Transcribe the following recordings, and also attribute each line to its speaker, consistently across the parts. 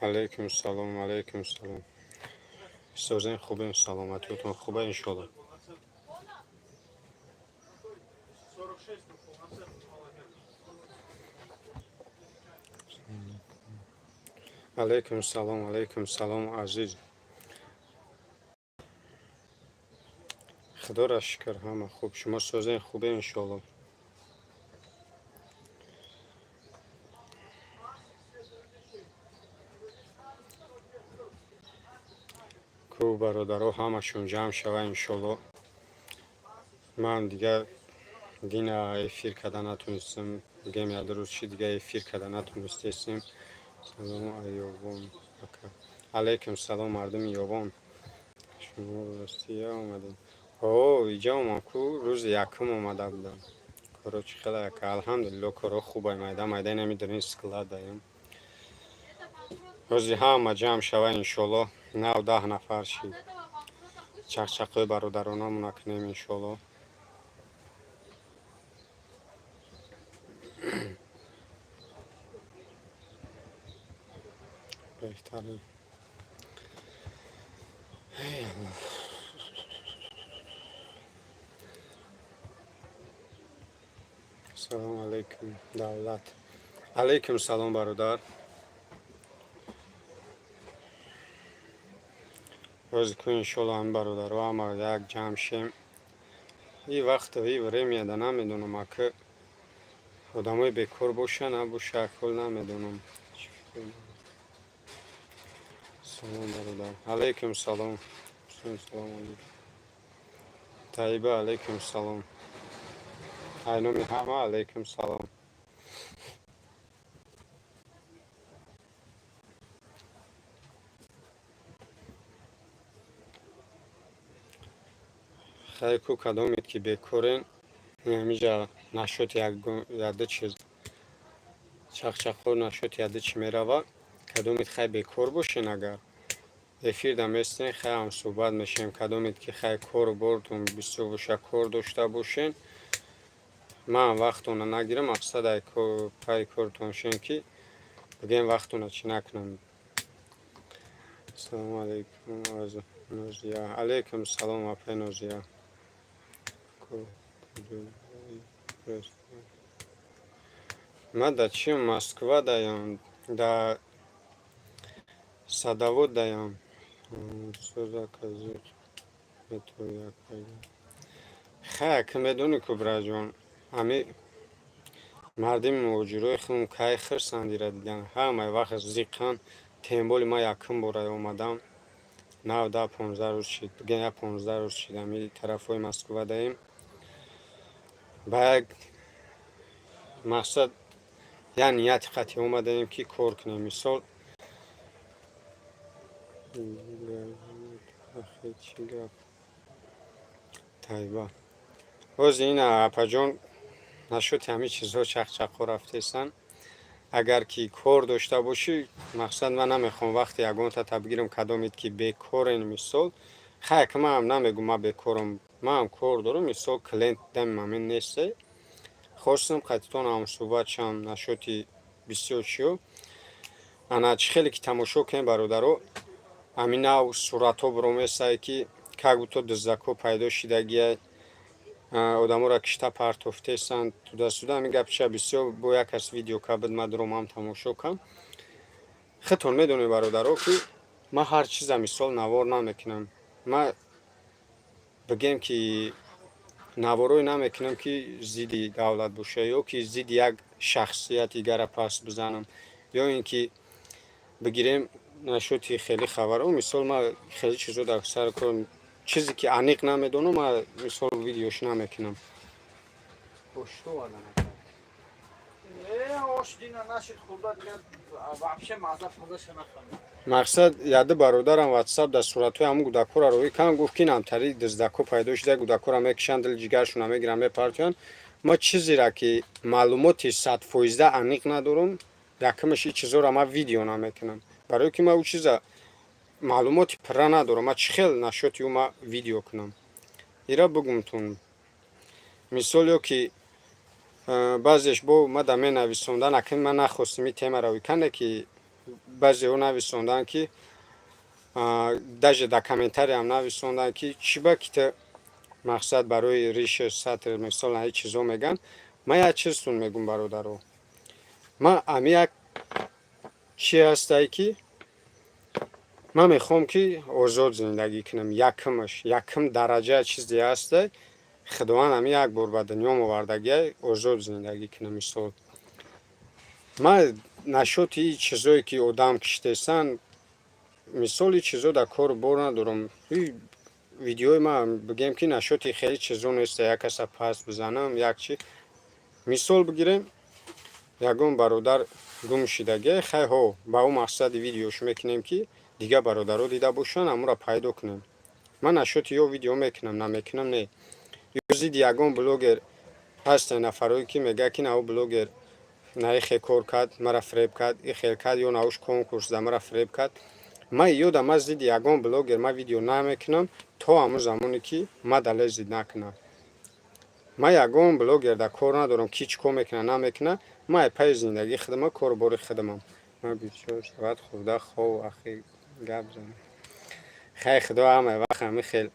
Speaker 1: Алейкум салом, алейкум салом. Созен, хубем, саломатиётон хуба, иншолло.
Speaker 2: 46, ну, полноценный молодец.
Speaker 1: Алейкум салом, алейкум салом, азиз. Худоро шукр, ҳама хуб. Шумо созен, хубе, иншолло. Ку бародаро ҳамашон ҷамъ шава, иншолло. Ман дигар дина эфир карда натонистам, гем як рӯз чи дига эфир карда натонистесем. Салом, айёвон ака. Алейкум салом, мардуми Ёвон. Шумо Россия омадед? О, иҷа омам ку, рӯзи якум омада будам. Коро чӣ хела, ака? Алҳамдулилло, коро хубай, майда майда намедонем, склад даем. Рӯзи ҳама ҷамъ шава, иншолло, нав 10 нафар шид. Чақчақои бародаронамона кунем, иншолло. Беҳтарин. Эй Аллоҳ. Салому алейкум, Давлат. Алейкум салом, бародар. Рӯзи ку, иншолло, ҳами бародаро ҳама як ҷамъ шем. И вақту и время да намедонам, ака, одамои бекор боша, набоша, акол намедонам. Салом, бародар. Алейкум салом. Салом алейкум. Таиба, алейкум салом. Айноми ҳама алейкум салом. Хай ку, кадомед ки бекорен, ҳамиҷа нашуд яду чиз чақчақҳо нашуд, яду чӣ мерава. Кадомед хай бекор бошен, агар эфирда местен, хай ҳамсӯҳбат мешавем. Кадомед ки хай кору бортон бисёр боша, кор дошта бошен, ман вақтона нагирам. Мақсад ай пайи кортон шен, ки бигем, вақтона чӣ накунам. Ассалому алейкум, Нозия. Алейкум салом, апай Нозия. Ман да чи, Москва даям, да Садовод даям. Соза. Хай, ки медонӣ ку, бираҷон, ҳами мардими муҳоҷирои худм кай хирсандира дидан, ҳамаи вақт зиқан. Тем более ман якум бора омадам, нав 10-15 рӯз шид, бигем, як 15 рӯз шид, ҳами тарафҳои Москва даем. Ба як мақсад, як нияти қатъӣ омадаем, ки кор кунем, мисол. Чӣ гап, Тайба? Боз ин, апаҷон, нашуд, ҳамин чизҳо чақчақҳо рафтесанд. Агар ки кор дошта бошӣ, мақсад, ман намехоҳам вақти ягонта бигирам. Кадомед ки бекорен, мисол, хай, ки манам намегӯм, ман бекорам, манам кор дорам. Мисол, клиент дами мамин несте, хостам қатитон ҳамсӯҳбат шавам нашоти бисёр чиё. Ана чӣ хеле ки тамошо кунем, бародаро, ҳамин нав суратҳо биромесае, ки как будто дуздако пайдо шидагия, одаморо кишта партофтесанд туда-сюда. Ҳамин гапча бисёр бо як кас видео кабид, ман дуромам, тамошо кам. Худтон медонед, бародаро, ки ман ҳар чиза, мисол, навор намекунам. Ман бигем, ки наворое намекунам, ки зидди давлат боша ё ки зидди як шахсияти дигара пас бизанам, ё ин ки бигирем нашоти хеле хабаро. Мисол, ман хеле чизо дар сари кор, чизе ки аниқ намедонам, ман, мисол, видеош намекунам.
Speaker 2: Э, ош дина нашид хурда, дигар вообще маза пазаша нафаҳмид.
Speaker 1: Мақсад, яды бародарам ватсап дар суратҳои ҳамун кӯдакҳоро роҳӣ кардам, гуфт, ки намтари диздако пайдо шуда, кӯдакҳоро мекушанд, дили ҷигаршона мегиранд, мепартоянд. Ма чизеро ки маълумоти 100 фоизда аниқ надорам, якумаш, ин чизоро ман видео намекунам, барое ки ман ӯ чиза Маълумоти пурра надорам, ма чӣ хел насчёти ӯ ма видео кунам, ира бугумтун. Мисол, ё ки баъзеш бо ма да менависондан, акн ман нахостим и темаро викане, ки баъзеҳо нависонданд, ки даже дар комментариям нависонданд, ки чӣ ба ки ту мақсад барои риши сатр, мисол, ҳаи чизо меган. Ман як чизтун мегум, бародаро, ман ами як чи ҳастае, ки ман мехоҳам, ки озод зиндагӣ кунам. Якумаш, якум дараҷа чизе ҳастай, Худованд ами як бор ба дунём овардагиай, озод зиндагӣ кунам. Мисол, ман насчёти и чизое, ки одам киштесан, мисол, и чизо дар кору бор надорам. Видеои ман, бигем, ки насчёти хеле чизо неста, як каса паст бизанам, як чи. Мисол бигирем, ягон бародар гум шидагиай, хай ҳо, ба ӯ мақсади видеош мекунем, ки дигар бародаро дида бошанд, ҳамонро пайдо кунем. Ман насчёти ё видео мекунам, намекунам, не. Ё зидди ягон блогер ҳастанд нафарое, ки мегӯяд, ки нао блогер на ихе кор кард, мара фиреб кард, ихел кард, ё науш конкурс да мара фиреб кард. Ман ёдам, ман зидди ягон блогер ман видео намекунам, то ҳамон замоне ки ма далел зид накунам. Ман ягон блогер дар кор надорам, ки чӣ кор мекунад, намекунад. Ман пайи зиндагии худама, кору бори худамам. Ман 24 соат хӯрда, хов, ахи, гап занам. Хай, Худо ҳамаи вақт ҳами хел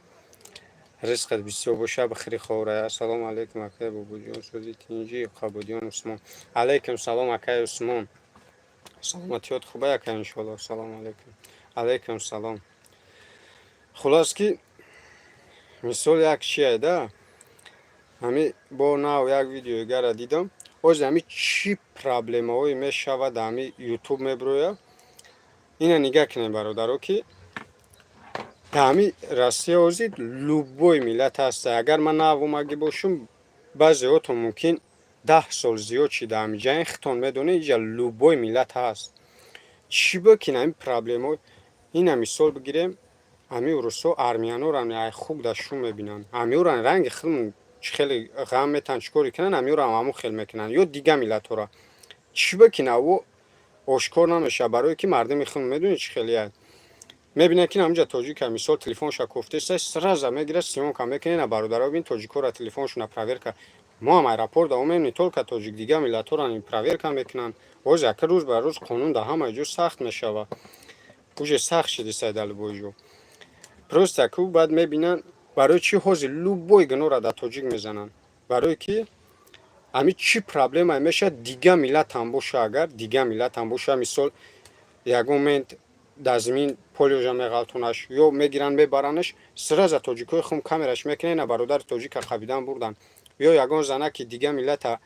Speaker 1: ризқат бисёр боша, бихӯри, ховра. Ассалому алайкум, акай Бобоҷон, сӯзи тинҷи Қабудиён Усмон. Алайкум салом, акай Усмон, саломатиёт хубай, акай, иншоалло. Ассалому алайкум. Алайкум салом. Хулос, ки мисол, як чие да, ҳами бо нав як видеои дидам. Ҳозир ҳами чӣ проблемаҳое мешавад, ҳами Ютуб мебирояд. Ина нигаҳ кунем, бародаро, ки ҳами Россия ҳозир любой миллат ҳаста. Агар ман нав омагӣ бошам, баъзеҳотон мумкин 10 сол зиёд шида ҳамиҷаин, худтон медонед, иҷа любой миллат ҳаст. Чӣ ба ки ҳами проблемаҳо? Ина мисол бигирем, ҳами урусҳо армяноро хуб дар шум мебинанд. Ҳамиёро ранги худмон чӣ хеле ғам метаҳанд, чӣ коре кунанд, ҳамиёро ҳам ҳамон хел мекунанд ё дигар миллатҳоро. Чӣ ба ки наво ошкор намешавад? Барое ки мардуми худмон, медонед, чӣ хеле мебинад, ки ҳаминҷа тоҷика, мисол, телефонша кофтеста, сразу мегирад, съёмка мекунад: «Ина, бародаро, бин, тоҷикҳоро телефоншона проверка». Мо ҳам аэропорт омем, не только тоҷик, дигар миллатҳоро проверка мекунанд. Боз яка рӯз ба рӯз қонун дар ҳамаи ҷо сахт мешавад, уже сахт шидисай дар любой ҷо. Просто ку баъд мебинанд, барои чӣ ҳозир любой гуноҳро дар тоҷик мезананд? Барое ки ҳами чӣ проблемае мешавад, дигар миллатам боша, агар дигар миллатам боша, мисол, ягон момент дар замин полёжа меғалтонаш ё мегиранд, мебаранаш, сразу тоҷикҳои хум камераш мекунанд: «Ина, бародари тоҷика қабидан бурдан». Ё ягон занаки дигар миллата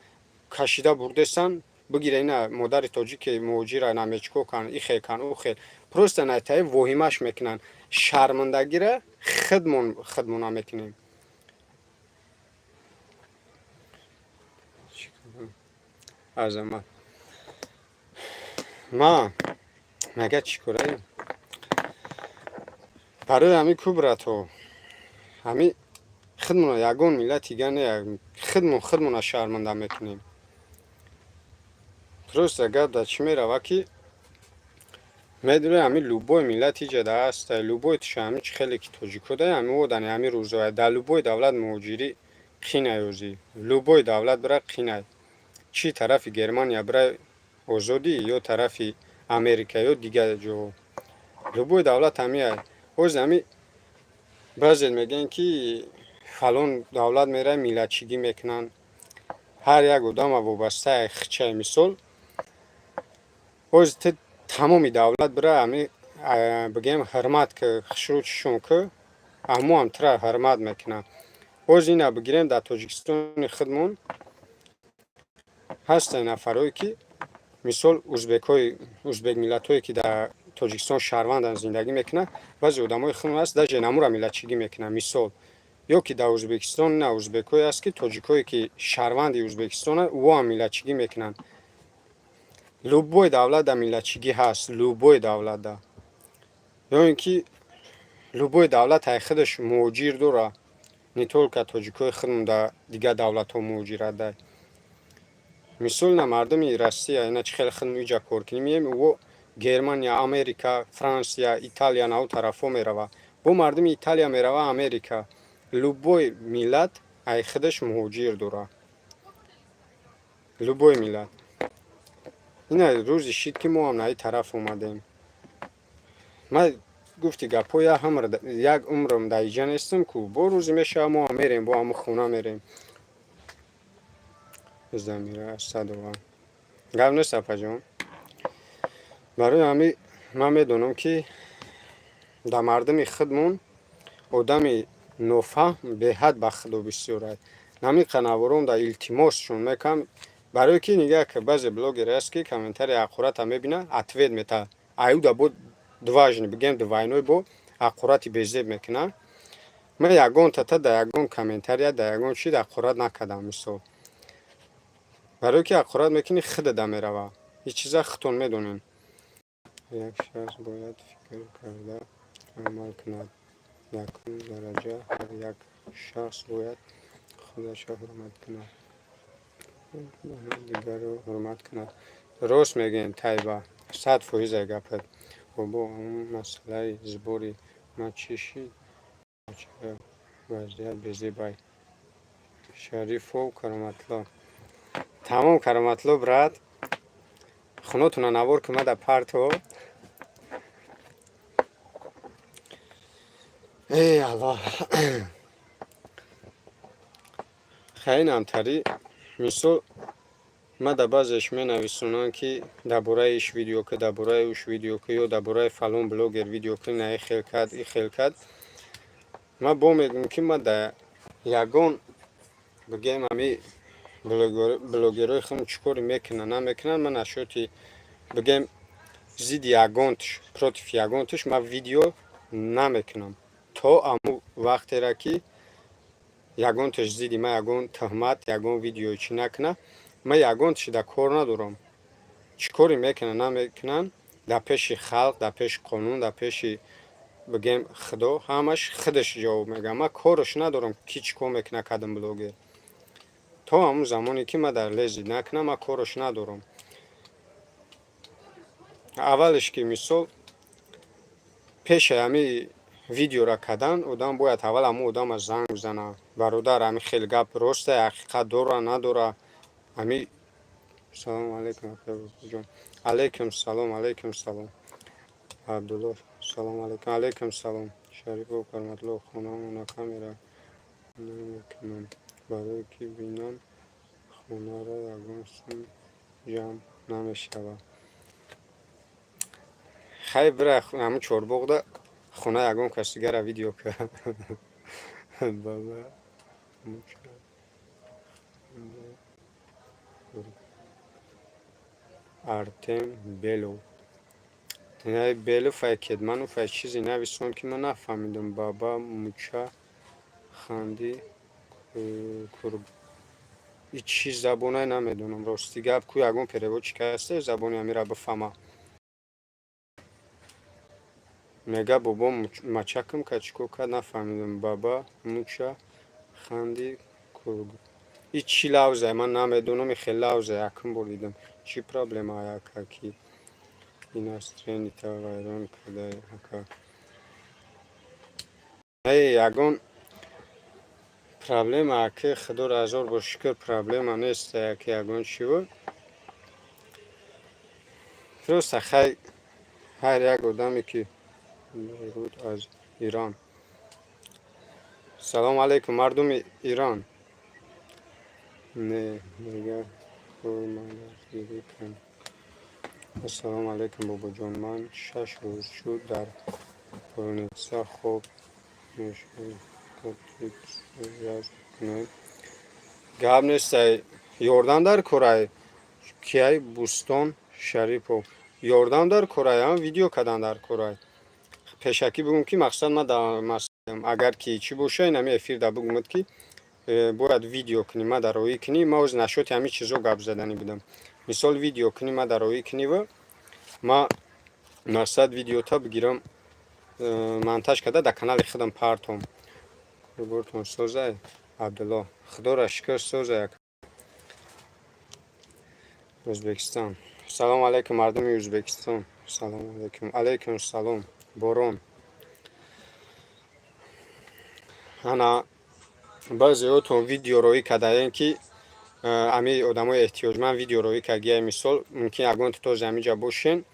Speaker 1: кашида бурдесан, бигира, ина модари тоҷики муҳоҷира намечко кан, ихел кан, ӯ хел. Просто найтаи воҳимаш мекунанд. Шармандагира худмон худмона мекунем. Азамат ма мега, чӣ кораем барои ҳами ку, брато? Ҳами худмона ягон миллати дига не, худмон худмона шарманда мекунем. Просто гап дар чӣ мерава, ки медонӣ, ҳами любой миллат иҷа да ҳаста, любой тиша, ҳами чӣ хеле ки тоҷико да, ҳами одани ҳами рӯзоя дар любой давлат муҳоҷирӣ қинай. Озӣ любой давлат бира, қинай. Чӣ тарафи Германия бира, озодӣ, ё тарафи Америка, ё дигар ҷоҳо, любой давлат ҳамиай. Ҳозир ҳами баъзе мегӯянд, ки фалон давлат меравӣ, миллатчигӣ мекунанд. Ҳар як одама вобастаи хичай. Мисол, ҳозир ту тамоми давлат бира, ҳами, бигӯем, ҳурмат ки, хушрӯ чишон ки, ҳамоам тура ҳурмат мекунад. Ҳозир ина бигирем, дар Тоҷикистони худмон ҳастанд нафарое, ки, мисол, узбекҳои, узбекмиллатҳое, ки дар Тоҷикистон шаҳрванданд, зиндагӣ мекунанд. Баъзе одамои худмон ҳаст, даже намура миллатчигӣ мекунанд. Мисол, ё ки дар Ӯзбекистон ина узбекҳое ҳаст, ки тоҷикҳое, ки шаҳрванди Ӯзбекистонанд, ӯҳо ҳам миллатчигӣ мекунанд. Любой давлат дар миллатчигӣ ҳаст, любой давлатда. Ё ин ки любой давлат ҳай худаш муҳоҷир дорад, не только тоҷикҳои худмон дар дигар давлатҳо муҳоҷиратдай. Мисол, ина мардуми Россия, ина чӣ хеле худмон иҷа кор кунем, меем, ӯҳо Германия, Америка, Франсия, Италия, нав тарафҳо мерава. Бо мардуми Италия мерава Америка. Любой миллат ай худаш муҳоҷир дора, любой миллат. Ина рӯзи шид, ки мо ҳам наи тараф омадем. Ман гуфти гапҳо, як умрам дар иҷа нестам ку. Бо рӯзе мешава, мо ҳам мерем, бо ҳамун хона мерем. Замира Асадова, гап нест, апаҷон. Барои ҳамин ман медонам, ки дар мардуми худмон одами нофаҳм беҳад ба худо бисёрад. Намиқа навором дар илтимосшон мекунам, барое ки нигаҳ ки баъзе блогере аст, ки комментария ҳақората мебина, ответ мета, аюда бо дважды, бигем, двойной, бо ҳақорати безеб мекуна. Ман ягон тата дар ягон комментария, дар ягон чиз ҳақорат накардам. Мисол, барое ки ҳақорат мекунӣ, худада мерава. Ин чиза худтон медонем. Як шахс бояд фикр карда амал кунад. Якум дараҷа ҳар як шахс бояд худашро ҳурмат кунад, дигарро ҳурмат кунад. Рост мегӯем, Тайба, 100% гапат. Бобо, ҳамун масъалаи сбори ма чӣ шид? Вазъият безебай. Шарифов Кароматло, тамом. Кароматло, брат, хунотуна навор ки мада парто. Эй Аллоҳ, хайнамтари. Мисол, ма дар баъзеш менависонам, ки дар бораи иш видео ки, дар бораи уш видео ки, ё дар бораи фалон блогер видео ки, на, и хел кард, и хел кард. Ма бо мегӯям, ки ма дар ягон, бигем, ҳами блогерҳои худм чӣ коре мекунанд, намекунанд, ман ашёти, бигем, зидди ягонтш, против ягонтш ман видео намекунам, то аму вақтера ки ягонташ зидди ман ягон тӯҳмат, ягон видео чӣ накунад. Ман ягонташ дар кор надорам. Чӣ коре мекунанд, намекунанд, дар пеши халқ, дар пеши қонун, дар пеши, бигем, Худо ҳамаш худаш ҷавоб мегӯяд. Ман кораш надорам, ки чӣ кор мекунад кадом блогер. То ҳамун замоне ки ман дар лезить накунам, ман кораш надорам. Аввалеш ки, мисол, пеши ҳами видеора кардан одам бояд аввал ҳамун одама занг бизана: «Бародар, ҳами хел гап росте, ҳақиқат дора, надора?» Ҳами салому алайкум, ҷон. Алайкум салом, алайкум салом. Абдулло, салому алайкум. Алайкум салом. Шарипов Кароматло, хонамона камера намекунам, барое ки бинам, хонаро ягон сум ҷамъ намешавад. Хай, бира ҳамун чорбоғда хона ягон кас дигара видео кар. Баба муча. Артем Белов, Белов ай Кедманов ай чизе нависон, ки ман нафаҳмидам. Баба муча ханди курб, и чӣ забонае, намедонам. Рости гап, ку ягон переводчик ҳасте, забони амира бифаҳма? Мега, бобо мачакам ка, чӣ кор кард, нафаҳмидам. Баба муча ханди кург, и чӣ лавзае, ман намедонам. И хел лавза якум бор дидам. Чӣ проблема, ака, ки ин настроениета вайрон карда, ака? Эй, ягон проблема, аки, Худоро ҳазор бор шукр, проблема нест, аки, ягон чӣ буд. Просто хай, ҳар як одаме ки буд аз Ирон. Салому алайкум, мардуми Ирон. Не мега. Ассалому алайкум, бобоҷон. Ман 6 рӯз шуд дар больница хоб мешавам. Гап нестай, ёрдам дар корай. Кияй? Бӯстон Шарипов, ёрдам дар корай, видео кардан дар корай. Пешакӣ бигӯм, ки мақсад ман агар ки чӣ боша, инами эфирда бигӯмад, ки бояд видео кунӣ, ма дар роҳӣ кунӣ. Ма оз нашоти ҳамин чизо гап заданӣ будам. Мисол, видео кунӣ, ма дар роҳӣ куниву ма мақсад видеота бигирам, монтаж карда дар канали худам партом. Бортон созай, Абдулло? Худоро шукр, созай. Ӯзбекистон, салому алайкум, мардуми Ӯзбекистон. Салому алейкум. Алейкум салом. Борон. Ана, баъзеотон видео роӣ кардаем, ки ами одамои эҳтиёҷманд видео роӣ кардия. Мисол, мумкин ягонто този ҳамиҷа бошен.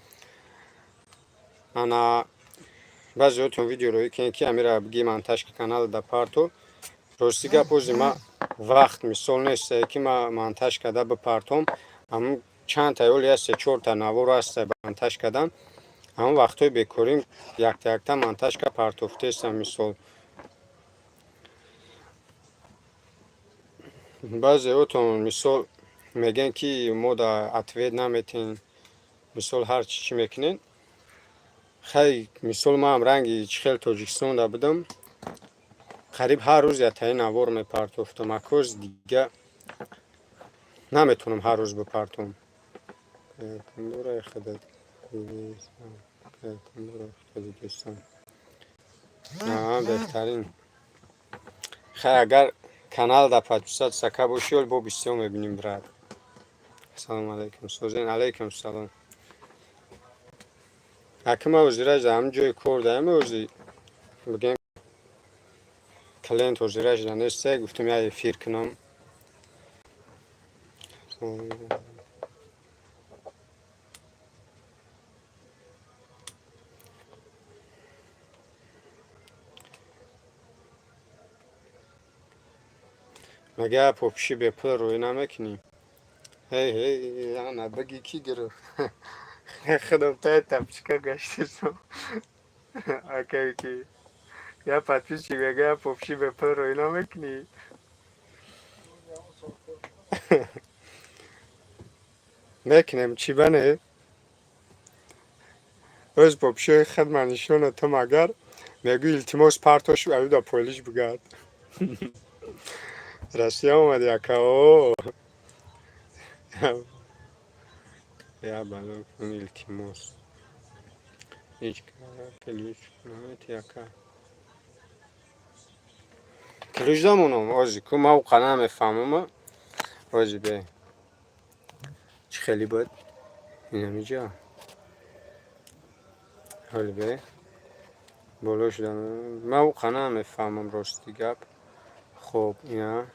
Speaker 1: Ана, баъзеотон видео роӣ кунед, ки амира биги монтажка канал да парто. Рости гап, ози ма вақт, мисол, нест, ки ма монтаж карда бипартом. Ҳамун чандта ёли аст, се чорта навор аст монтаж кардан. Ҳамун вақтҳои бекорим якта якта монтажка партофтесам. Мисол, баъзеотон, мисол, мегӯянд, ки мо да ответ наметем. Мисол, ҳар чӣ чӣ мекунед. Хай, мисол, маам ранги чӣ хел Тоҷикистонда будам, қариб ҳар рӯз ятаи навор мепартофтам. Акоз дига наметавонам ҳар рӯз бипартом. Каякундора худат дидесам, каякундора худат дидесам. Беҳтарин. Хай, агар канал да подписаться ка бошӣ, бо бисёр мебинем, брат. Ассалому алайкум, созен. Алайкум салом. Аки ма ҳозираш дар ҳамин ҷои кор даем. Ҳози бигем, клиент ҳозираш да нест, гуфтам, я эфир кунам. Мега, попши бепул рӯй намекунӣ? Ҳей, ҳей, ана биги, кӣ гирифт? Худам таи тапчика гаштисам. Акай, ки я подписчик мега, я попши бепул рӯй намекунӣ. Мекунем, чӣ бане? Оз попшиҳои хидма нишонатам, агар мегӯ, илтимос, партош аюда полиш бугад. Россия омади, ака? О, я бало кун, илтимос. Ҳеҷ ключ намети, ака? Ключ дамонам ози ку, ма уқа намефаҳмам. Ози бе, чӣ хеле буд инамиҷа? Ҳоли бе, боло шудам, ма уқа намефаҳмам, рости гап. Хоб, ина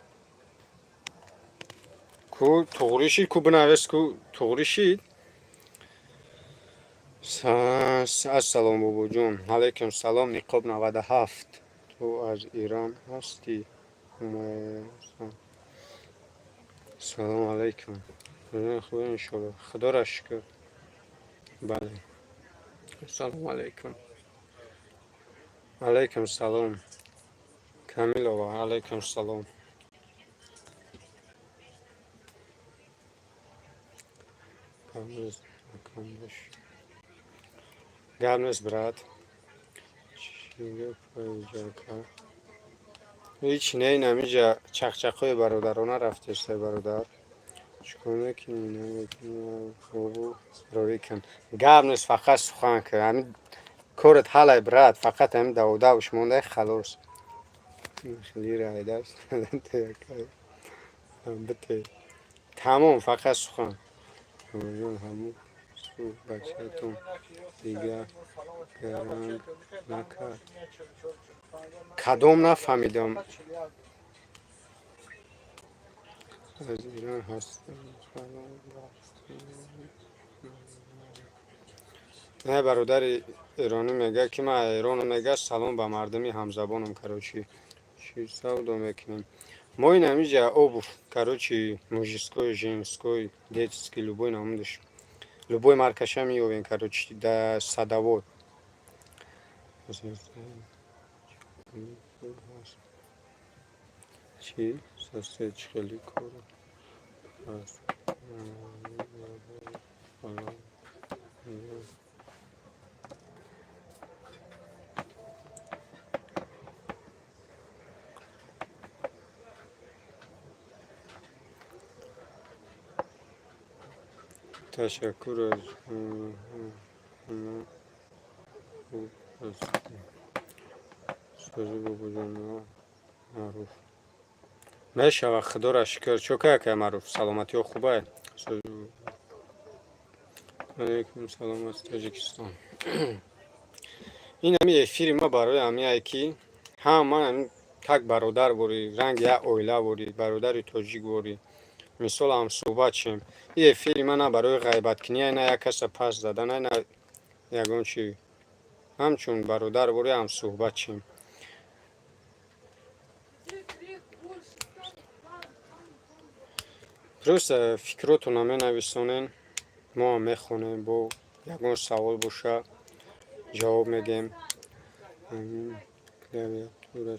Speaker 1: ку туғри шид, ку бинавес, ку туғри шид. Ассалом, бобоҷон. Алайкум салом. Ниқоб 97, ту аз Ирон ҳастӣ? Салому алайкум. Хуб, иншолло, худоро шукр. Бале. Ассалому алайкум. Алайкум салом, Камилова. Алайкум салом. Гап нест, брат. Ҳеҷ не, инамиҷа чақчақҳои бародарона рафтеста. Бародар, чикор мекунӣ? Намекунӣ, хобу ровӣ кун. Гап нест, фақат сухан кун. Ҳамин корат ҳалай, брат, фақат ҳамин даводавш мондай, халос. Лира айдаст бите, тамом, фақат сухан. Ҳамун су бачатон дига гаранг накард? Кадом, нафаҳмидам. Аз Ирон ҳастам. Не, бародари эронӣ мега, ки ман Эрон, мега, салом ба мардуми ҳамзабонам. Короче, чӣ савдо мекунем мо ин ҳамиҷа? Обувь, короче, мужской, женской, детский, любой намудаш, любой маркаша меёбем, короче, да Садовод. Чӣ сосед, чӣ хеле кор аст? Ташаккур, аз хуб ҳастӣ? Сози, бобоҷон, маъруф мешава, худоро шукр. Чо ка, акай Маъруф, саломатиҳо хубай? Алейкум салом аз Тоҷикистон. Ин ҳами эфири ма барои ҳамияе, ки ҳама как бародар ворӣ, ранги як оила ворӣ, бародари тоҷик ворӣ, мисол, ҳамсӯҳбат шем. Ин эфири ма на барои ғайбаткунӣ, на як каса пас задан, на ягон чи, ҳамчун бародар ворӣ ҳамсӯҳбат шем.
Speaker 3: Где грех больше там, там, там, там.
Speaker 1: Просто фикротонро менависонен, мо ҳам мехонем, бо ягон савол боша, ҷавоб мегем. Клавиатура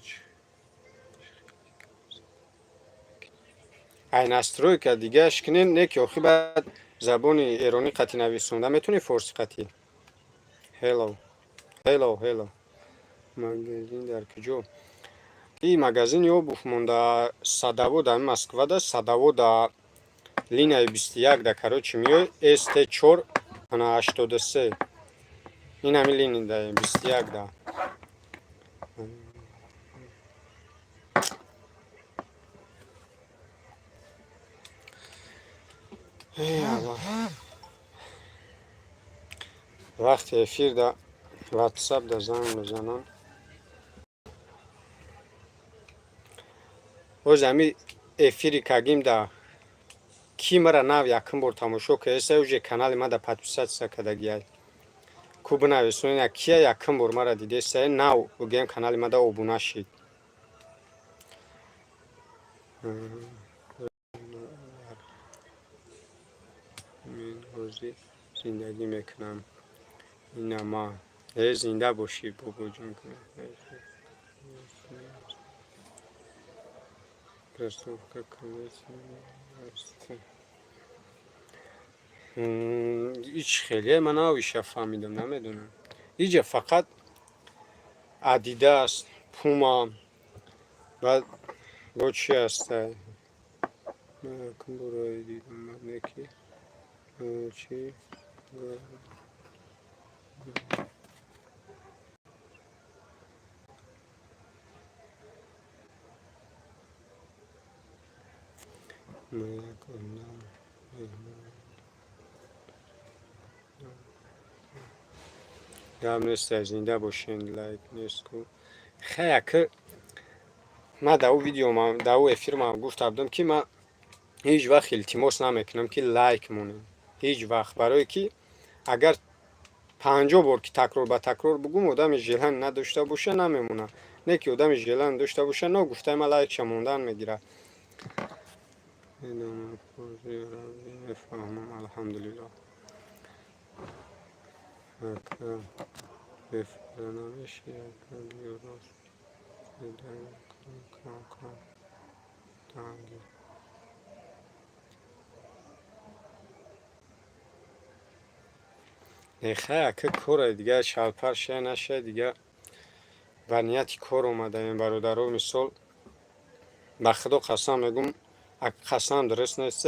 Speaker 1: ай настройка дигааш кунем, не ки охи баъд забони эронӣ қатӣ нависонда метавонӣ, форсӣ қатӣ. Hello, hello, hello. Магазин дар куҷо? И магазин обувь монда Садовод, ами Москвада, Садовода, линияи 21 да. Короче, миёй ст 4 ана 83, ин ҳами линия 21 да. Эй, Аллоҳ. Вақти эфир да ватсап да занг мезанам. Боз ҳами эфири кагим да ки мара нав якум бор тамошо кардеса, уже канали ма да подписаться кардагиай, ку бинависонед, кия якум бор мара дидеса, нав бигӯем, канали ма да обуна шид. Мен ҳозир зиндагӣ мекунам, ина ма. Э, зинда бошӣ, бобоҷон. Кроссовка аст. Ҳеҷ хеле ман навиша фаҳмидам, намедонам. Иҷа фақат Адидас, Пума, баъд бо чи ҳаста? Ман якум бор дидам, не ки чи. Ман як одам меҳмон. Гап нест, зинда бошен. Лайк нест ку. Хая ки ман дар ӯ видео, дар ӯ эфирмам гуфта будам, ки ман ҳеҷ вақт илтимос намекунам, ки лайк монем, ҳеҷ вақт, барое ки агар 50 бор ки такрор ба такрор бугум, одами желание надошта боша, намемонад. Не ки одами желание дошта боша, ногуфтаи ман лайкша мондан мегирад. Мефаҳмам, алҳамдулиллоҳ. Ака, бефоида намеши, ака, биё рост кам танги. Не, хай, ака, кора дига шалпар шая нашая, дига ба нияти кор омадаем, бародаро. Мисол, ба Худо қасам мегум, қасам дуруст нест,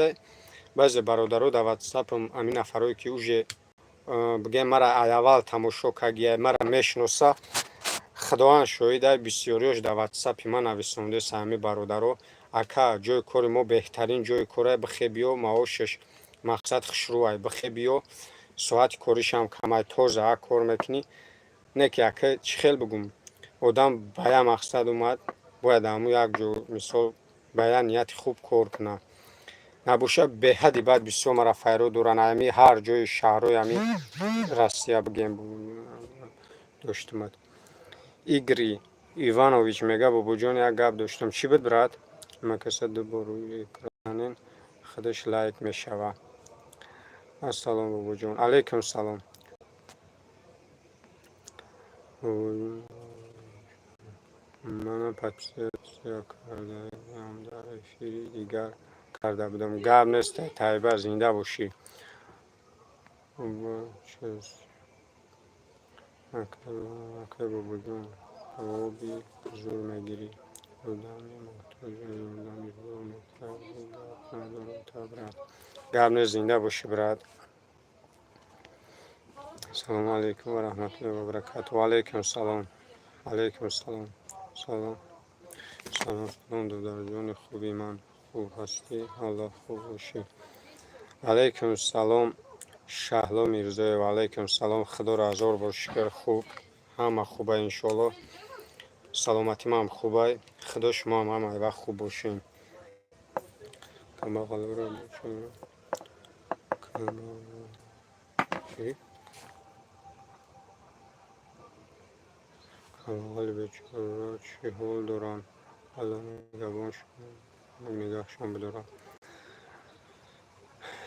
Speaker 1: баъзе бародаро дар ватсапам, ҳамин нафарое ки уже, бигӯем, мара аввал тамошо кардия, мара мешиноса, Худованд шоҳида, бисёриёш дар ватсапи ман нависондеса, ҳами бародаро: «Ака, ҷои кори мо беҳтарин ҷои коре, бихе биё, маошаш мақсад хушрӯай, бихе биё, соати коришам камай, тоза кор мекунӣ». Не ки, ака, чӣ хел бигум, одам ба як мақсад омад, бояд ҳамун як ҷо, мисол, ба як нияти хуб кор кунад. Набоша, беҳади баъд бисёр мара файро доранд, ҳами ҳар ҷои шаҳрҳои ҳами Россия бигем доштумад. Игри Иванович мега: «Бобоҷон, як гап доштам». Чӣ буд, брат? Макаса ду бор рӯи экранен, худаш лайк мешава. Ассалом, бобоҷон. Алайкум салом. Мана подписаться кардаам, дар эфири дигар карда будам. Гап нест, Тайба, зинда бошӣ. Акай, бобоҷон, савоби зур мегирӣ. Одами муҳтоҷа ёрдами зур мекардӣ, гап надорам та, брат. Гап нест, зинда бошӣ, брат. Ассалому алайкум ва раҳматуллоҳи ва баракатуҳ. Ва алайкум салом. Алайкум салом. Салом. Салом, салом, додарҷони хуби ман. Хуб ҳастӣ? Аллоҳ хуб бошӣ. Алайкум салом. Шаҳло Мирзоева, алайкум салом. Худоро ҳазор бор шукр, хуб, ҳама хуба, иншоалло. Саломатимам хубай. Худо шумоам ҳамаи вақт хуб бошен. Камбағалоро бечора, чӣ? Камбағали бечора чӣ ҳол доранд? Алло нигаҳшон бидорад.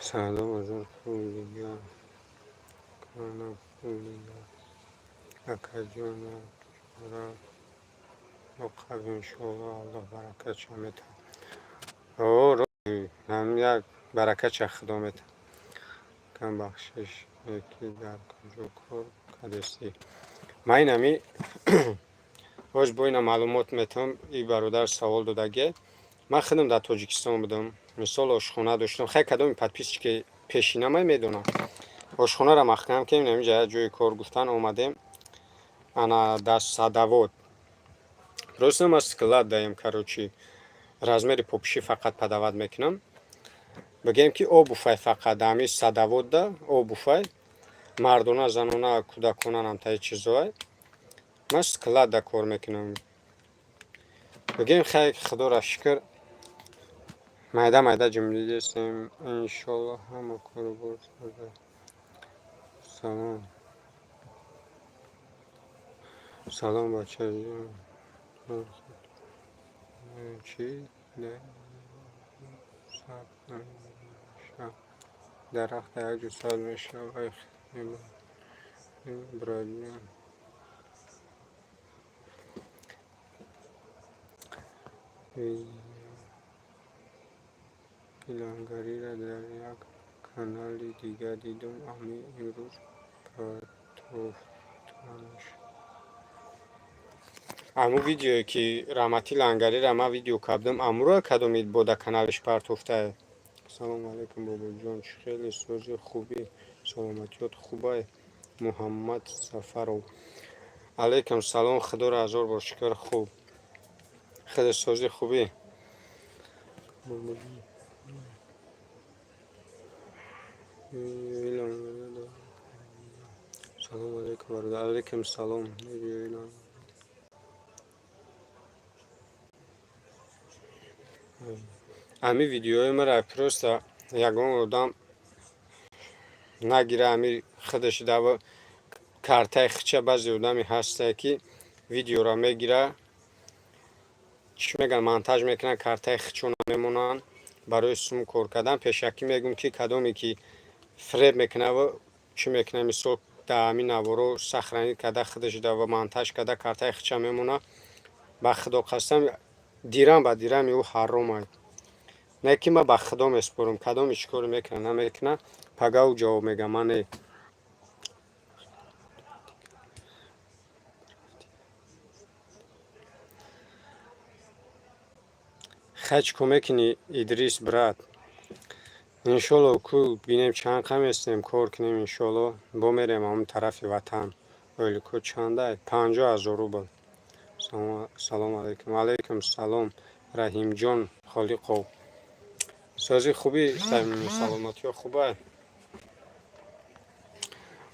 Speaker 1: Сардор бозор пул дигар кана, пул дигар. Акаҷон, чора боқаб, иншоалло, Аллоҳ баракатша метаҳад. Ҳам як баракатша Худо метаҳад. Кам бахшиш, ки дар куҷо кор кардестӣ? Ман инами ҳоз бо ина маълумот метавам. И бародар савол додагие. Ман худам дар Тоҷикистон будам, мисол, ошхона доштам. Хай, кадоми подписчики пешинамай медонам. Ошхонаро маҳкам кардем, инамиҷа як ҷои кор гуфтан, омадем ана дар садовод. Просто ман склад даем, короче, размери попиши фақат подавать мекунам. Бигӯем, ки обувь ай, фақат ҳами садоводда обувь ай мардона, занона, кӯдакона, намтаи чизоай. Ман складда кор мекунам. Бигӯем, хай, Худоро шукр, майда майда ҷумлидестем, иншолло, ҳама кору бор. Салом, салом, бачаҷон. Чӣ? Дарахт дар як ҷо сабз мешавад. Брат ҷон. Лангариро дар як канали дигар дидум, ами имрӯз партофтанаш. Аму видеое, ки Раҳмати Лангариро ман видео кардам, амуро кадоми бо дар каналаш партофтае? Салому алайкум, бобоҷон, чӣ хеле сози, хубӣ, саломатиёт хубай? Муҳаммад Сафаров, алайкум салом. Худоро ҳазор бор шукр, хуб. Хеле сози, хубӣ? Салому алайкум, бародар. Алайкум салом. Ҳами видеои мара просто ягон одам нагира, ҳами худаш дава картаи хича. Баъзе одаме ҳастае, ки видеоро мегира, чӣ мегӯянд, монтаж мекунанд, картаи хичона мемонанд барои сум кор кардан. Пешакӣ мегӯм, ки кадоме ки фиреб мекунаву чӣ мекунад, мисол, дар ҳамин наворо сохранить карда, худаш дава монтаж карда, картаи хича мемонад, ба Худо қасам, дирам ба дирами ӯ ҳаромай. Не ки ман ба Худо месупорам, кадоме чӣ коре мекунад, намекунад, пага ӯ ҷавоб мегӯяд, ман не. Хай, чӣ кор мекунӣ, Идрис брат? Иншолло, ку бинем, чанд қа местем, кор кунем, иншолло, бо мерем ҳамон тарафи ватан. Ойлико чандай? 50 000 рубл. Салому алайкум. Алайкум салом, Раҳимҷон Холиқов. Сози, хубӣ, саломатиё хубай?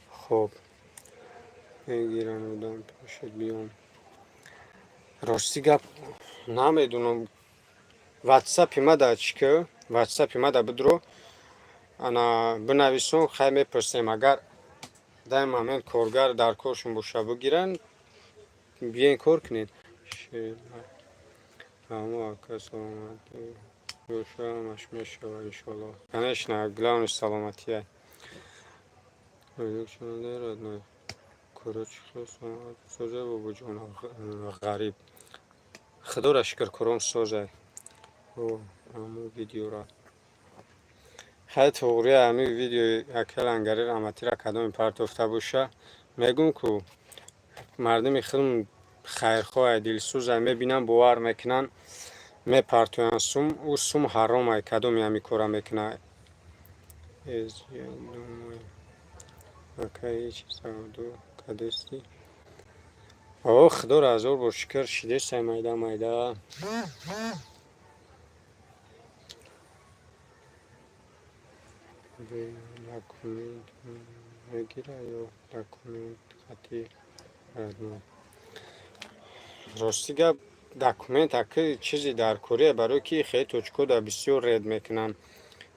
Speaker 1: Хуб, мегирам одам пешат биём. Рости гап, намедонам. Ватсапи мада чӣ ки, ватсапи мада бидро, ана бинависон. Хай, мепурсем, агар дар ин момент коргар дар коршон боша, бигиранд, биёен, кор кунед. Амо ака, саломатӣ боша, ҳамаш мешавад, иншоалло. Конечно, главное саломатия. Родной, короче, соза, бобоҷон ғариб. Худоро шукр, кором созай. Ҳамун видеора, хай, туғри, ҳамин видеои ака Лангари Раҳматиро кадоме партофта боша, мегӯм, ку мардуми худм хайрхоҳай, дилсӯзай, мебинанд, бовар мекунанд, мепартоянд сум. Ӯ сум ҳаромай, кадоме ҳамин кора мекунад. Я думаю, ака, ҳеҷ савдо кардестӣ? О, Худоро ҳазор бор шукр, шидесай, майда майда. Документ мегира ё документ хати родной? Рости гап, документ аки чизи даркория, барои ки хеле точкода бисёр ред мекунанд,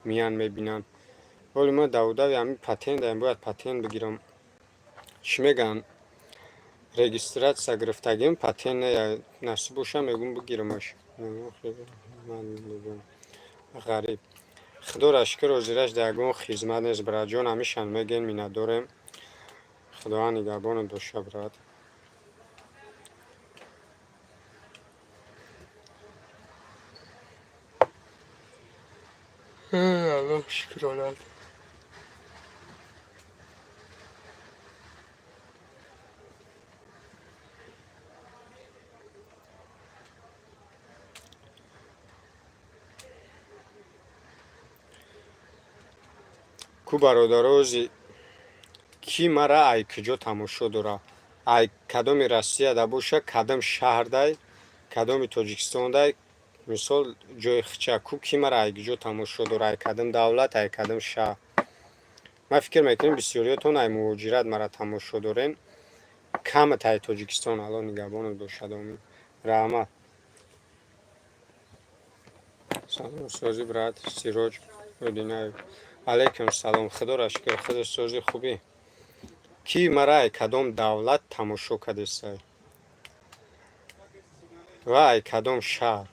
Speaker 1: миян мебинанд. Ҳоли ман давудави ҳамин патентаем, бояд патент бигирам. Чӣ мегӯянд, регистрация гирифтагим, патент не, насиб боша, мегӯм, бигирамаш. Ғариб, худоро шукр, ҳозираш дар ягон хизмат нест, братҷон. Ҳамишан мегӯем, миннатдорем. Худованд нигаҳбонат боша, брат. Аллоҳ шукронат. Ку бародарози, ки мара ай куҷо тамошо дора, ай кадоми Россияда боша, кадом шаҳрдай, кадоми Тоҷикистондай, мисол, ҷои хича ку, ки мара ай куҷо тамошо дора, ай кадом давлат, ай кадом шаҳр? Ман фикр мекунем, бисёриётон ай муҳоҷират мара тамошо дорен, камат ай Тоҷикистон. Аллоҳ нигаҳбонат бошад, омин, раҳмат. Салом, созӣ, брат Сироҷ Одинаев. Алайкум салом, худоро шукр, худо созӣ, хубӣ. Ки мара ай кадом давлат тамошо кардесай ва ай кадом шаҳр?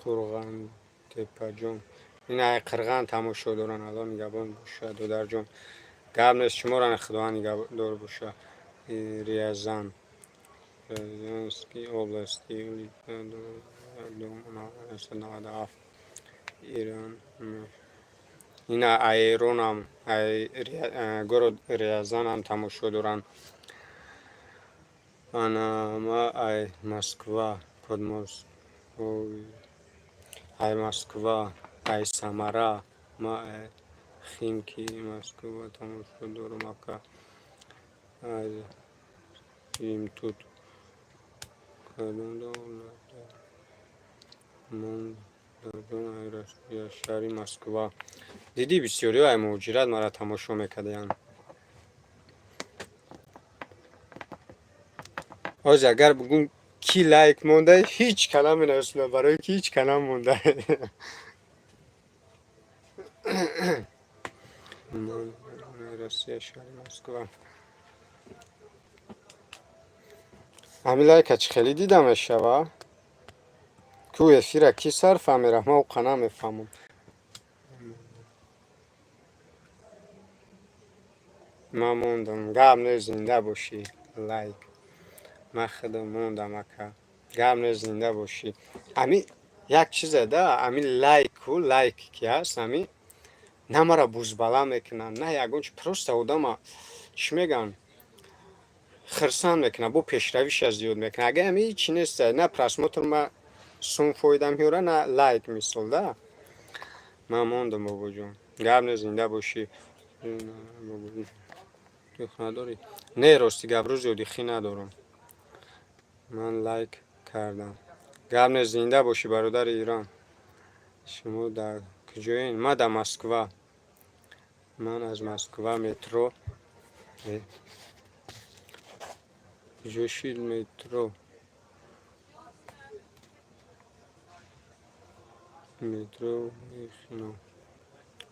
Speaker 1: Қурғантепаҷон, ин ай Қирған тамошо доранд. Аллоҳ нигаҳбон боша, додарҷон, гап нест, шуморо Худованд нигаҳдор боша. Рязан, Рязанской области, 97, Иран. Ина айронам, город Рязанам тамошо доранд. Ана ма ай Москва, Подмосковье, ай Москва, ай Самара, ма ай Химки, Москва тамошо дорам, ака. Им тут кадом давлат? Мон Россия, шаҳри Москва. Дидӣ, бисёриҳо ай муҳоҷират мара тамошо мекардаянд. Ҳозир агар бугӯм, ки лайк монда, ҳеҷ ка наменависонад, барое ки ҳеҷ ка намонда. Россия, шаҳри Москва. Ҳамин лайка чӣ хеле дида мешава? Ку эфира ки сарфа мерафт, ман оқа намефаҳмам. Ман мондам, гап нест, зинда бошӣ. Лайк ман худам мондам, ака, гап нест, зинда бошӣ. Ами як чизе да, ами лайку, лайк ки ҳаст, ами на мара бузбала мекунад, на ягон чи, просто одама, чӣ мегӯянд, хирсанд мекунад, бо пешравиша зиёд мекунад. Агар ами ҳичи нест, на просмотр ма сум фоида меёра, на лайк, мисол да. Ман мондам, бобоҷон, гап нест, зинда бошӣ. Надорӣ? Не, рости гап, рӯзи одихӣ надорам. Ман лайк кардам, гап нест, зинда бошӣ, бародари Ирон. Шумо дар куҷоен? Ман дар Москва, ман аз Москва, метро куҷо шид, метро Михино.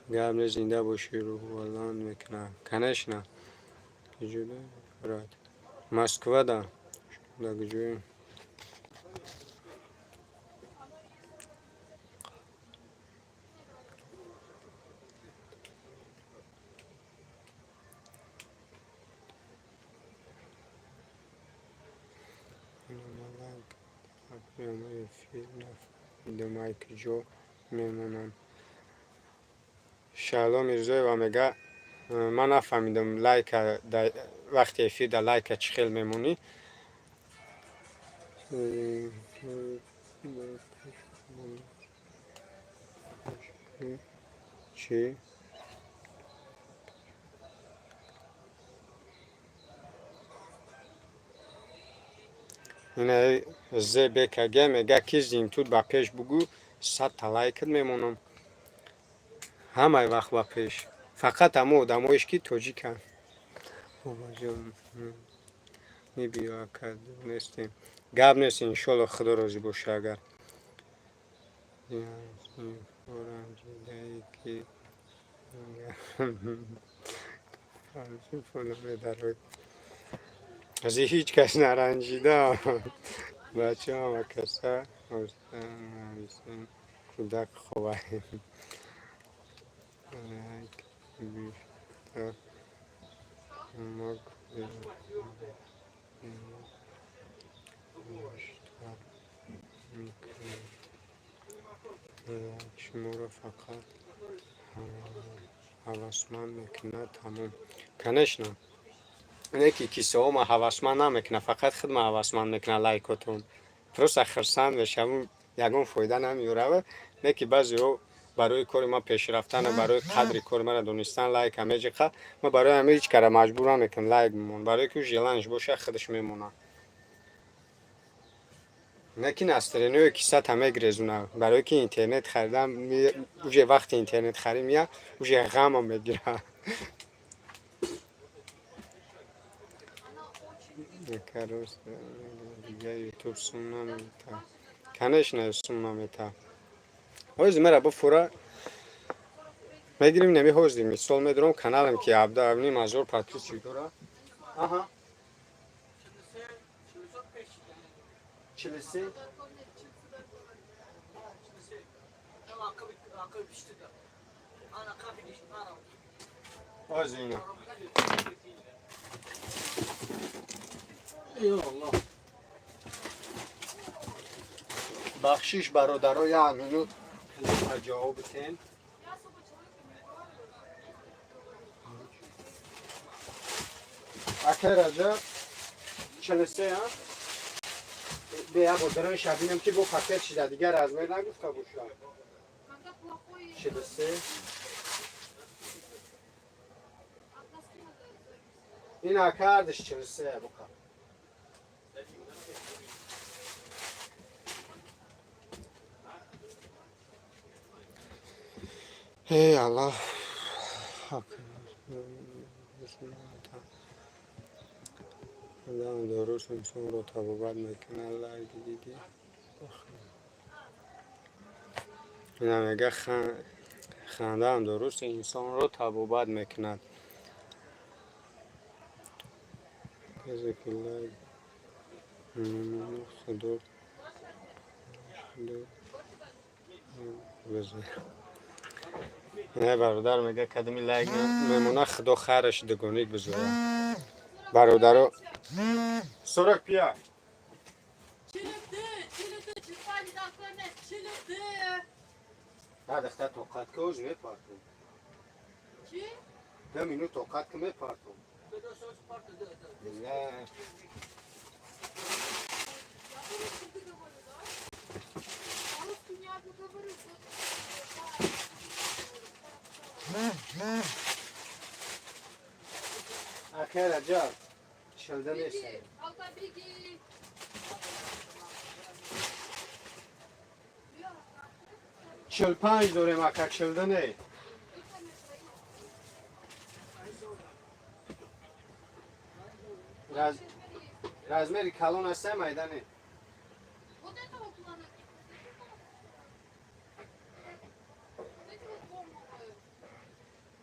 Speaker 1: Гап нест, зинда бошӣ, рӯҳбаланд мекунад, конечно. Куҷода, брат? Москвада. Дар куҷоем? Эфир нафаҳмидам, ай куҷо мемонам. Шаҳло Мирзоева мега, ман нафаҳмидам, лайка вақти эфир да лайка чӣ хел мемонӣ? Чӣ? Ина ЗБКГ мега, ки зинтуд ба пеш бугӯ, 100-та лайкат мемонам. Ҳамаи вақт ба пеш. Фақат ҳамо одамоеш, ки тоҷиканд. Бобоҷон, мебиё, ака, нестем. Гап нест, иншолло, худо розӣ боша агар. Ранҷидае ки медарояд. Аз ҳеҷ кас наранҷида. Бача ҳама каса нависем, кӯдак хобай. Лайк бештар кӯмак бештар мекунад. Лайк шуморо фақат ҳавасманд мекунад, тамом. Конечно. Не ки кисоҳо ма ҳавасманд намекунад, фақат худма ҳавасманд мекунад лайкотон. Просто хурсанд мешавам, ягон фоида намеёрава. Не ки баъзеҳо барои кори ман пешрафтану барои қадри кори маро донистан лайка меҷиқа. Ман барои ҳамин ҳеҷ кара маҷбур намекунам лайк бимон. Барое ки ӯ желание ш боша, худаш мемонад. Не ки настроение кисата мегирезуна. Барое ки интернет харидан, уже вақти интернет харӣ мия, уже ғамам мегирад.
Speaker 3: Она очень
Speaker 1: Ака, рост дига ютуб сум намета. Конечно, сум намета. Ҳози мера буфура мегирим неми ҳози мисол медорам каналам, ки 17,5 ҳазор подписчик дора. Аҳа.
Speaker 2: 43, 45.
Speaker 1: 43.
Speaker 2: 43. Tam arka pişti de. Ana kapı geçti. Ana.
Speaker 1: Ҳози ина.
Speaker 2: Eyvallah.
Speaker 1: Бахшиш, бародаро, як минут клипа ҷавоб битен.
Speaker 3: Я особо человека не говорю.
Speaker 1: Ака Раҷаб, 43, а? Бе як бодарои шабинам, ки бо пакет шида, дигар размер нагуфта боша.
Speaker 3: Когда плохой
Speaker 1: 43.
Speaker 3: от носки надо зависит.
Speaker 1: Ин акардиш 43 бука. Эй Аллоҳ. Одам дуруст инсонро табобат мекунад. Лайк дидӣ? Ина мега, хандаам дуруст инсонро табобат мекунад. Касе ки лайк мемонад, худо бизар. Не, бародар мега, кадами лайк мемона, худо хайраш дугоник бизорад. Бародаро, 45.
Speaker 3: Чилиды, чилиды, читали daklarına, чилиды.
Speaker 1: На дахта тоқат ки, оз мепартом.
Speaker 3: Чи?
Speaker 1: 2 минут тоқат ки, мепартом. Не.
Speaker 3: Я по-русски говорю, да? По-русски не говорю. Вот.
Speaker 1: Ака Раҷаб, 42 нест.
Speaker 3: Беги, Алта, беги. Я,
Speaker 1: 45 дорем, ака, 42 не. Размери калон аста, майдане.
Speaker 3: Вот этого плана. Вот эти вот бомбовые.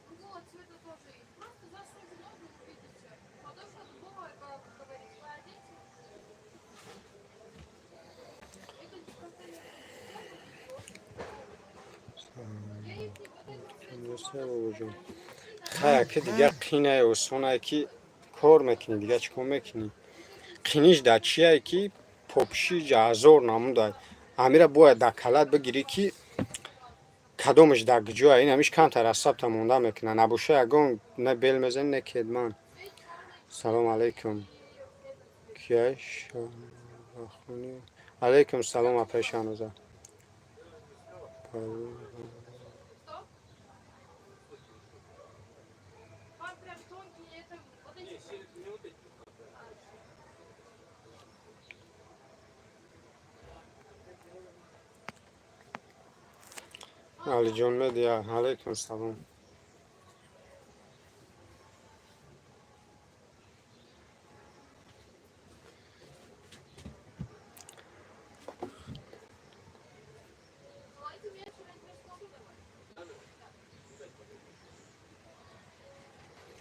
Speaker 3: Другого цвета тоже есть. Просто засуньте ногу и увидите. Подошва дубовая, как говорится, вы оденьте. Это как-то не Я их не вот эти вот
Speaker 1: Бобоҷон, хая ки дигар қинае, осонае ки кор мекунӣ, дигар чӣ кор мекунӣ? Қиниш дар чие, ки попши ҳазор намудай. Амира бояд дар калат бигирӣ, ки кадомаш дар куҷоя. Ин ҳамиш камтар асабта монда мекунад. Набоша, ягон не бел мезанӣ, не кедман. Салом алейкум. Кияй шабахони? Алейкум салом, апаи Шаҳноза.
Speaker 3: Что? Там прям тонкие, это вот эти.
Speaker 1: Алиҷон Медиа, алайкум салом.
Speaker 3: Желаете меньше размер сколько давать?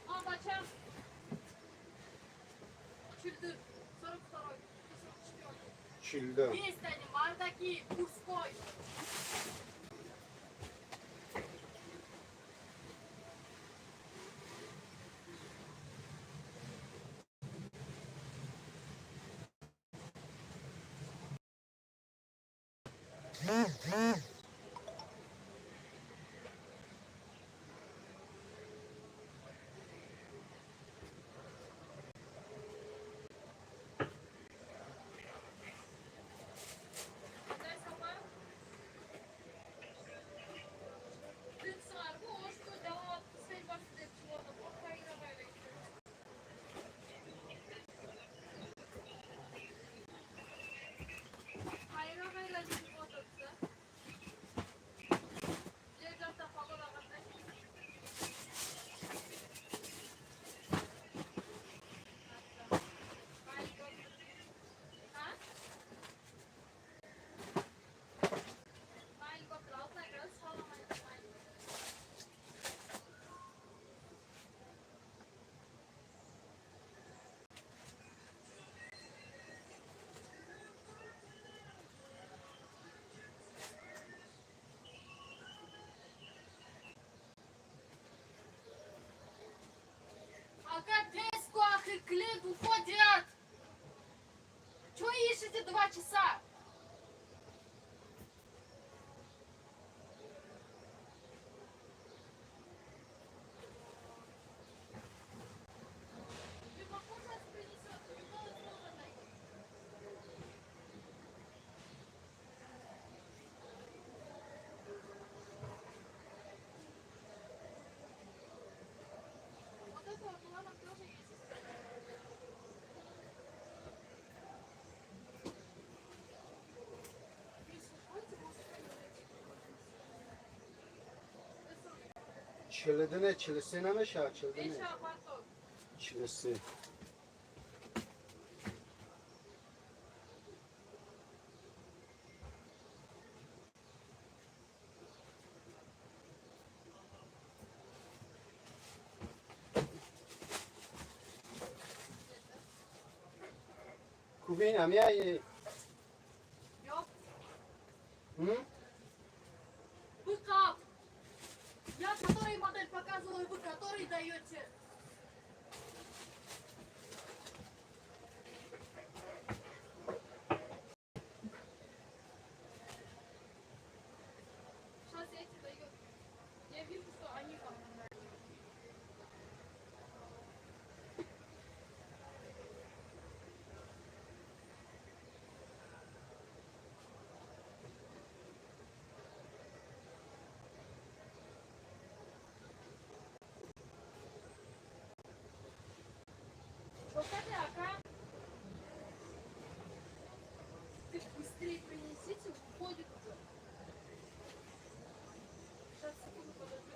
Speaker 3: А, бачам. Чилды. 42-й. 44-й.
Speaker 1: Чилда.
Speaker 3: Есть они, мардаки, мужской. Дай сама. Клиент уходят! Чего ищете 2 часа? Лимаков сейчас принесет, Николай тоже дает. Вот это вот у нас тоже есть.
Speaker 1: Чилиду не, 43 намешавад, 42 не.
Speaker 3: Меша, пардон.
Speaker 1: 43. Кубин амияи.
Speaker 3: Ёп.
Speaker 1: М?
Speaker 3: Быков! Я который модель показываю, вы который даете? Сейчас эти дают. Я вижу, что они вам нравятся. Шоколадный ака. Ты быстрее принесите, уходит уже. Сейчас, секунду, подожди.